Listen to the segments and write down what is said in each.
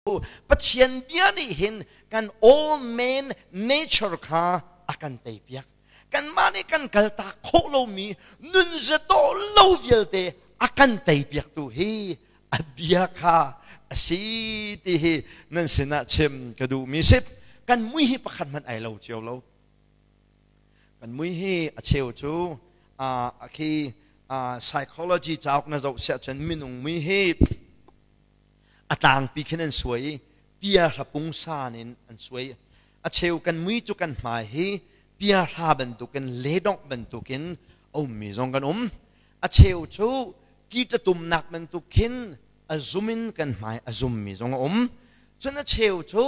Pathian bia nih hin kan old man nature kha a kan teipiak. Kanmah nih kan kaltak khawh lomi nunzadawh lo vialte a kan teipiaktu hi a bia kha a si ti hi nan sinah chim ka duhmi si. Kan mui hi pakhat hmanh ai lo cio lo. Kan mui hi a cheu cu khi psychology cauk na zoh siah cun minung mui hi a tlangpi khin an suai i piahra pungsan in an suai. A cheu kan mui cu kan hmai hi piahra bantukin ledongh bantukin a ummi zong kan um. A cheu cu kitatumnak bantuk khin a zum in kan hmai a zummi zong a um. Cun a cheu cu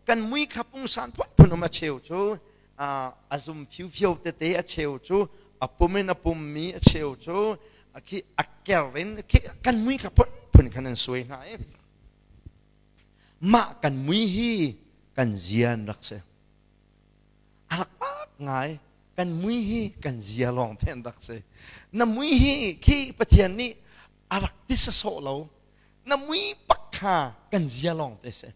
kan mui kha pungsan phunphun um a cheu cu a zum fiufio tete a cheu cu a pum in a pummi a cheu cu khi a ker in khi kan mui kha phunphun khan an suai hna i mah kan mui hi kan zian rak si a rak pak ngai kan mui hi kan zia lawng te an rak si na mui hi khi Pathian nih a rak ti sasawh lo na mui pak kha kan zia lawng te si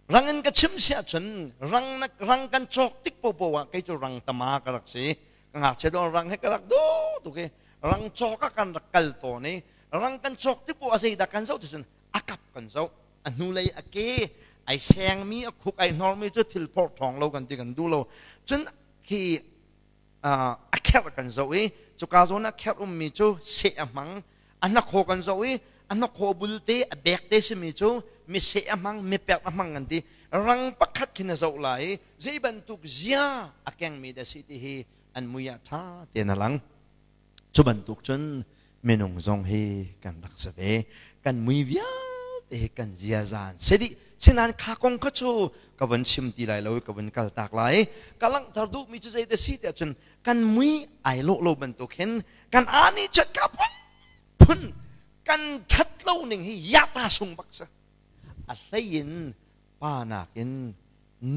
Rang in ka chim si ahcun rang na rang kan cawk tik popo ah kei cu rang tama ka rak si. Ka ngakchia dawh rang he ka rak duh tuk i rang cawk ah kan rak kal tawn i rang kan cawk tik poah zeidah kan zoh ti cun a kap kan zoh. A hnulei a ke ai sengmi a khuk ai hnormi cu thil phorh ṭhawng lo kan ti kan duh lo. Cun khi a kherh kan zoh i cuka zawn ah kherh ummi cu seh a hmang a hnakhaw kan zoh i a hnakhaw bulte a bek te simi cu mi seh a hmang mi perh a hmang kan ti rang pakhat khin a zoh lai i zei bantuk zia a kengmi dah si ti hi an mui ah ṭha tein a lang cu bantuk cun minung zong hi kan rak si ve kan mui vialte hi kan ziaza an si dih sinain kha kong kha cu ka von chim ti lai lo i ka von kal tak lai ka langhter duhmi cu zei dah si tiah cun kan mui ai lawh lo bantuk hin kan aa nih cun ka phun kan ṭhat lo ning hi yata sung bak si a hlei in pa nakin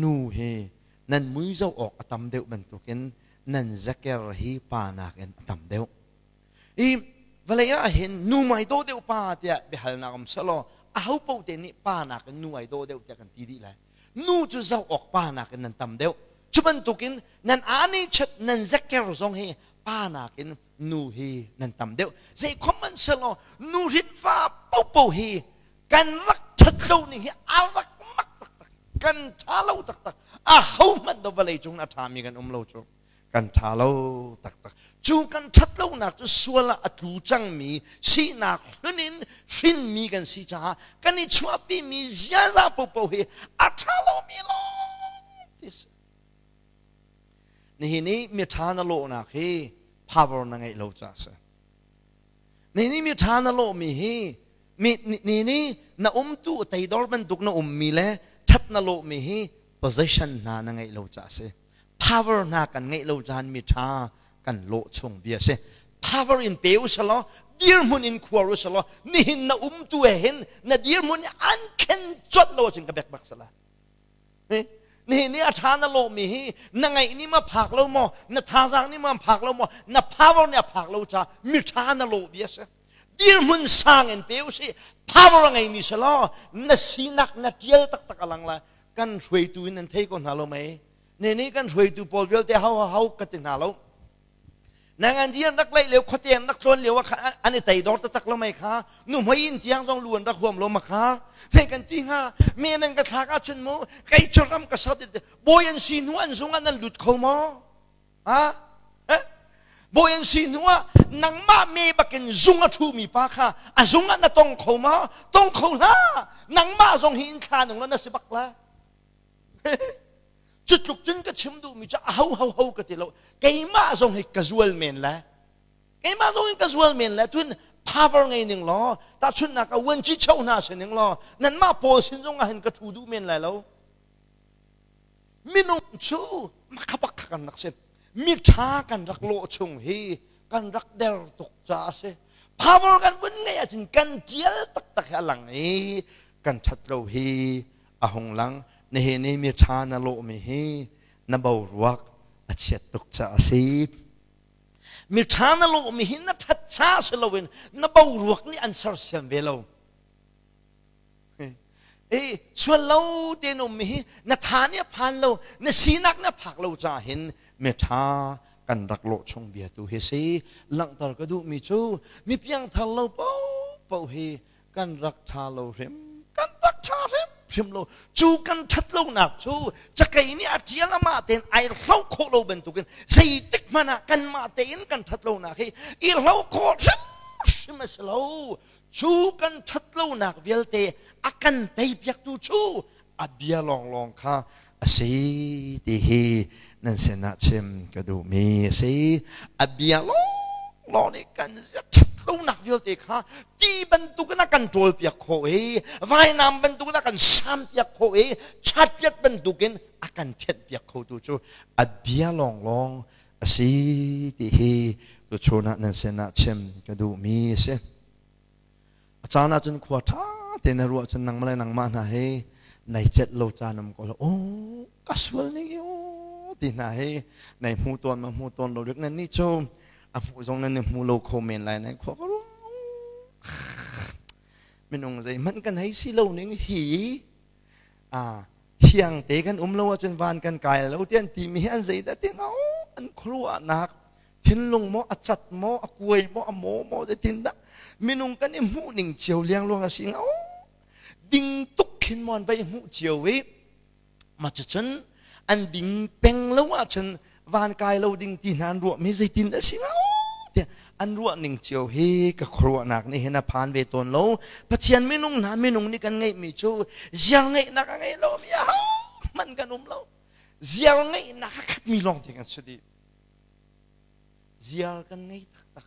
nu hi nan mui zoh awk a tam deuh bantukin nan zaker hi pa nakin a tam deuh i vawlei ah hin nu mai dawh deuh pa tiah biahalnak um selaw aho paoh te nih pa nakin nu ai dawh deuh tiah kan ti dih lai nu cu zoh awk pa nakin nan tam deuh cu bantukin nan aa chat nan zaker zong hi pa nakin nu hi nan tam deuh zei khom man selaw nu hrin fa popo hi kan rak ṭhat lo ning hi a rak mak taktak kan ṭha lo taktak a ho hmanh do vawlei cung a ṭhami kan um lo cu kan ṭha lo taktak cu kan ṭhat lonak cu sual ah a tlu cangmi sinak hlun in hrinmi kan si caah kan i chuahpimi ziaza popo hi a ṭha lomi lawng ti si nihin i miṭha na lawhnak hi power na ngeih lo caah si nihin i miṭha na lawhmi hi mi ni nih na umtu teidor bantuk na ummi le ṭhat na lawhmi hi position hna na ngeih lo caah si power hna kan ngeih lo caan mi ṭha kan lawh chung bia si power in pe u selaw dirhmun in khuar u selaw nihin na umtu he hin na dirhmun an thlen colh lo ahcun ka bek bak sala nihin ni a ṭha na lawhmi hi na ngaih ni ma phak lo maw na thazaang ni ma phak lo maw na power nih a phak lo ca mi ṭha na lawh bia si dirhmun sang in pe u si power a ngeimi si law na sinak na ṭial taktak a lang lai kan hruaitu in nan thei ko hna lo mei ne nih kan hruaitu pawl vialte ho ho ka ti hna lo nang an di an rak laih lio khuate an rak tlawn lio ah khan an i teidor taktak lo mei kha nu hmoi in tiang zong lu an rak huam lo ma kha zei kan ti hnga me nan ka thlak ahcun mu kei cu ram ka sat bawi an si hnu an zung ah nan lut kho maw ha bawi an si hnu ah nangmah me bakin zung a ṭhumi pa kha a zung ah na tong kho maw tong kho hlah nangmah zong hi in thla nung la na si bak la cu tluk cun ka chim duhmi cu a ho ho ho ka ti lo keimah zong hi ka zual men le keimah zong hi ka zual men le tun power ngei ning law tahchunhnak ah uanci cho hna si ning law nanmah pawl sin zong ah hin ka ṭhu duh men lai lo minung cu makhabak kha kan rak si miṭha kan rak lawh chung hi kan rak der tuk caah a si power kan vun ngeih ahcun kan ṭial taktak hi a lang i kan ṭhat lo hi a hung lang nihin i mi ṭha na lawhmi hi na boruak a chiat tuk caah a si mi ṭha na lawhmi hi na ṭhat ca si loin na boruak nih an sersiam ve lo. E sual lo te na um hi na tha nih a phan lo, na sinak na phak lo ca hin mi tha kan rak lawh chung bia tu hi si. Langhter ka duhmi cu mi piangthar lo paohpaoh hi kan rak tha lo hrim, kan rak tha hrim hrim lo. Cu kan that lonak cu cakei nih a tial amah tein ai hlo khawh lo bantukin zeitik hmanh ah kanmah tein kan that lonak hi i hlo khawh hrim hrim a si lo. Cu kan that lonak vialte a kan teipiaktu cu a bia lawnglawng kha a si ti hi nan sinah chim ka duhmi a si. A bia lawnglawng nih kan ṭhatlonak vialte kha ti bantukin a kan ṭawlpiak khawh i vainam bantukin a kan sampiak khawh i chatpiat bantukin a kan thianhpiak khotu cu a bia lawnglawng a si ti hi tuchun ah nan sinah chim ka duhmi a si. A caan ahcun khua ṭha tein na ruah cun nangmah le nangmah hna hi nai celh lo caan um ko lo. Oh, ka sual ning hi oh ti hna hi nai hmu tawn ma hmu tawn lo rik nan nih cu a hmuh zong nan i hmu lo kho men lai nai khua ka ruah. Minung zeihmanh kan hei si lo ning hi a thiang te kan um lo ahcun van kan kai lo ti an timi hi an zeidah ti hnga an khuaruahnak thinlung maw a cat maw a kuai maw a maw maw zeitin dah minung kan i hmuh ning cio liangluang a si hnga ding tuk khin maw an vai hmuh cio i ma cucun an ding peng lo ahcun van kai lo ding ti hna an ruah mi zeitin dah si hnga tiah an ruah ning cio hi ka khuaruahnak nih hin a phan ve tawn lo. Pathian minung hna, minung nih kan ngeihmi cu ziar ngeihnak a ngei lo mi aho hmanh kan um lo. Ziar ngeihnak a khatmi lawng te kan si dih. Ziar kan ngei taktak.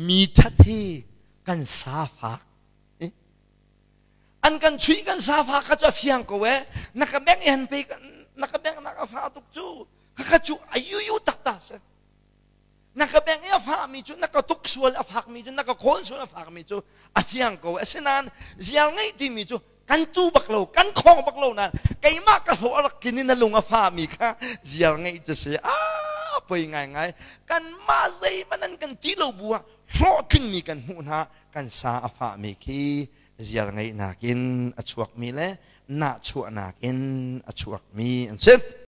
Mi ṭhat hi kan sa fak. An kan chuih kan sa fak kha cu a fiang ko e. Na ka beng i han pe na ka beng na ka fa tuk cu. Khakha cu a yuyu takta si. Na ka beng i a fahmi cu na ka tuk sual a fakmi cu na ka khawn sual a fakmi cu a fiang ko. Asinain ziar ngeih timi cu kan tu bak lo, kan khong bak lo nain keimah ka hlawh a rak tlin i na lung a fahmi kha ziar ngeih cu si a poi ngaingai. Kanmah zeihmanh an kan ti lo bu ah hlawhtlingmi kan hmuh hna, kan sa a fahmi khi ziar ngeihnak in a chuakmi le nahchuahnak in a chuakmi an si.